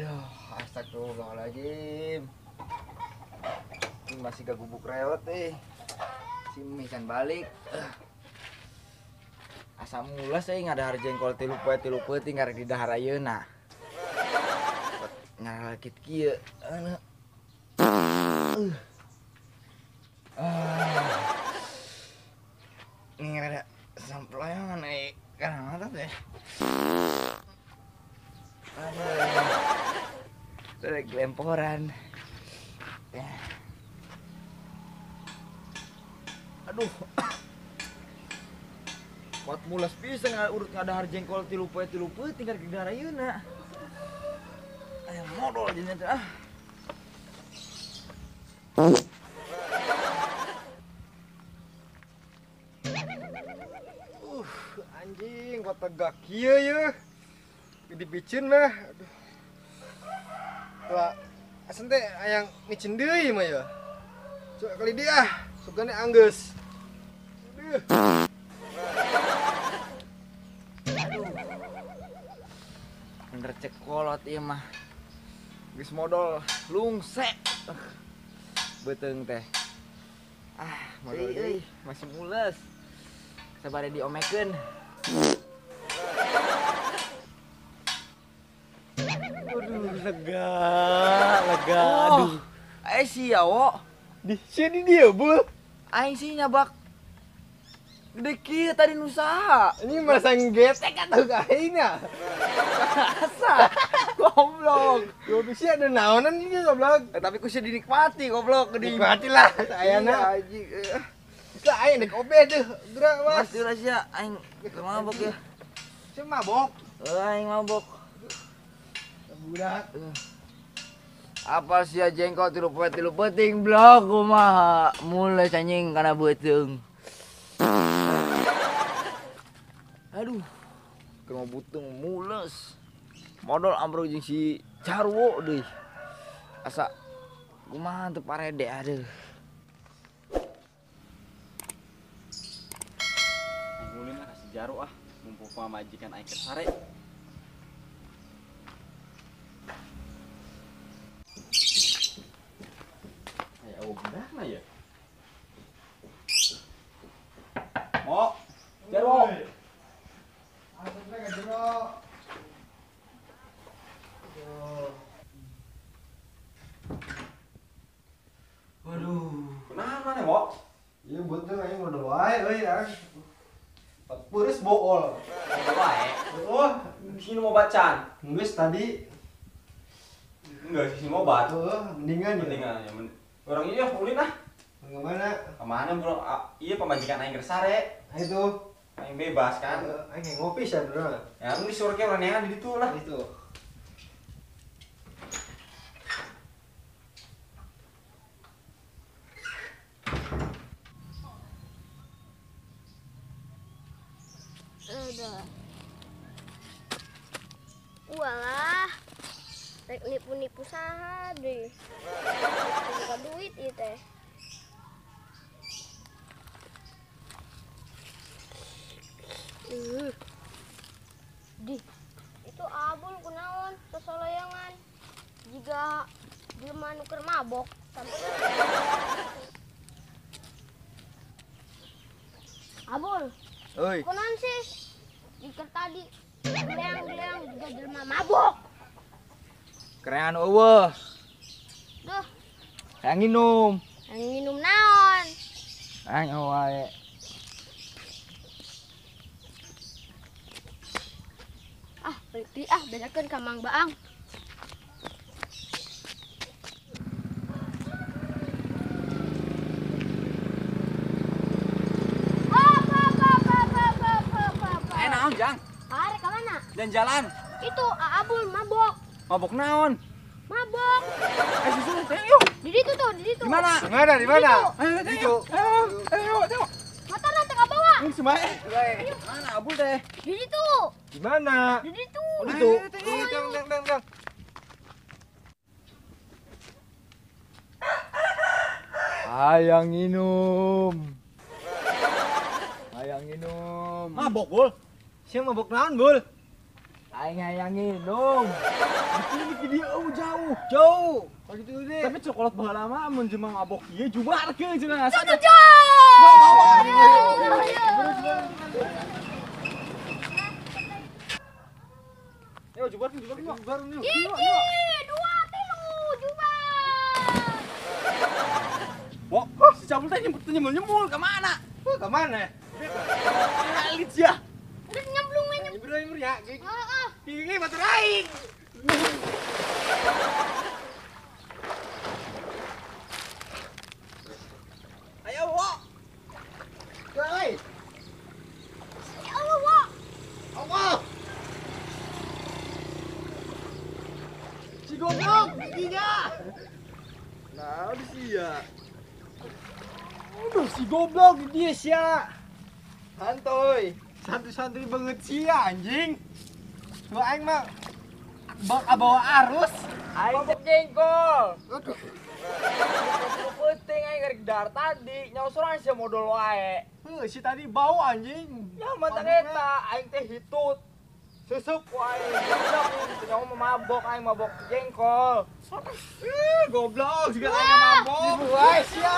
Aduh, astagfirullahaladzim. Ini masih gak gubuk rewet eh. Si misan balik. Asa mulas euy ngadahar jengkol 3 poe 3 peuting karek didahar ayeuna. Ngaralakit kieu. Ini rada samployan euy. Kana mata teh. Aduh. Rada gelemporan. Aduh. Kuat mulas pisan urut ngadahar jengkol 3 poe 3 peuting karek didahar ayeuna. Aya modol jeung teh ah. Anjing, kok tegak kieu ye. Dipicin mah. Aduh. Lah, asen teh hayang micin deui mah ya. Coba kali dia ah, sugane anggeus. Aduh. Aduh. Bener cek kolot ieu mah. Geus modol lungse. Beuteung teh. Ah, modol deui, masih mules. Sabari diomekeun. Aduh, lega, lega. Oh, aduh. Sia wo. Di sini dia, Bul. Aing sih nyabak. Gede kieu tadi nu saha? Ini merasa getek atuh ka aing nya. Asa. Goblok. Goblok sih ada naonan ini goblok. Tapi ku sih dinikmati goblok. Dinikmati lah sayana. Anjing. Lah aing dek obe tuh, gerak mas. Mas dulu sia aing mabok ya. Sia mabok. Aing mabok. Budak. Apa sia jengkol 3 poe 3 peuting blok kumaha mules anjing kana beuteung. Aduh. Keur butung mules. Modol ambruk jeung si Jarwo deui. Asa kumaha teu parede aduh. Ulin lah kasih Jarwo ah, mumpung pamajikan aing keur sare. Aya budakna ya. Mo, Jarwo. Asupna ka jero. Waduh, kunaon maneh, Mo? Ieu beuteung aing modol wae euy ah. Puris bool. Modol wae. Oh, sini mau bacaan. Geus tadi. Enggak, sini mau obat. Heeh, mendingan ya. Mendingan ya. Orang iya ulin ah. Ke mana? Ke mana, Bro? Iya pamajikan aing keur sare. Nah itu. Aing bebas kan. Aing ngopi sih, Bro. Ya, lu disuruh ke orang yang di ditu lah. Itu. Udah. Walah. Rek nipu-nipu saha deui. Buka duit ieu teh. Di itu abul kunaon sosoloyangan. Jiga jelema nu keur mabok. Abul. Oi. Kunaon sih? Dikir tadi geleang-geleang juga jelema mabok. Kerean eueuh. Duh. Hayang nginum. Hayang nginum naon? Hayang wae. Ah, balik deui ah, bejakeun ka Mang Baang. Naon, Jang? Arek ka mana? Jalan-jalan. Itu Abul mabok. Mabok naon? Mabok. Susul, yuk. Di situ tuh, di situ. Di mana? Di mana? Di mana? Di situ. Ayo, tengok. Motor nanti ka bawa. Semuanya. Mana Abul teh? Di situ. Di mana? Di situ. Oh, di situ. Teng teng teng teng. Hayang nginum. Hayang nginum. Mabok, Bul. Sia mabok naon, Bul? Aing hayang nginum. Di dia jauh. Jauh. Kalau gitu deh. Tapi coklat baheula mah mun jelema mabok ieu jubarkeun cenah. Setuju. Yo jubarkeun jubarkeun. Jubar yuk. 1, 2, 3 jubar. Wah, si cabul teh nyemul-nyemul ka mana? Ka mana? Alit ya. Udah nyemplung we nyemplung. Nyembrung ya. Heeh. Gigi batur aing. Ayo, Wok. Woi. Ya Allah, Wok. Allah. Si goblok giginya. Nah, di sia. Aduh, si goblok dia sia. Santuy. Santuy-santuy banget sia anjing. Lu aing mah bawa arus. Aing teh jengkol. Aduh. Penting aing rek dar tadi, nyawa sorang sia modal wae. Heuh, si tadi bau anjing. Ya mantap eta, aing teh hitut. Susuk wae. Goblok, nyawa mah mabok, aing mabok jengkol. Ih, goblok juga aing mabok. Wae sia.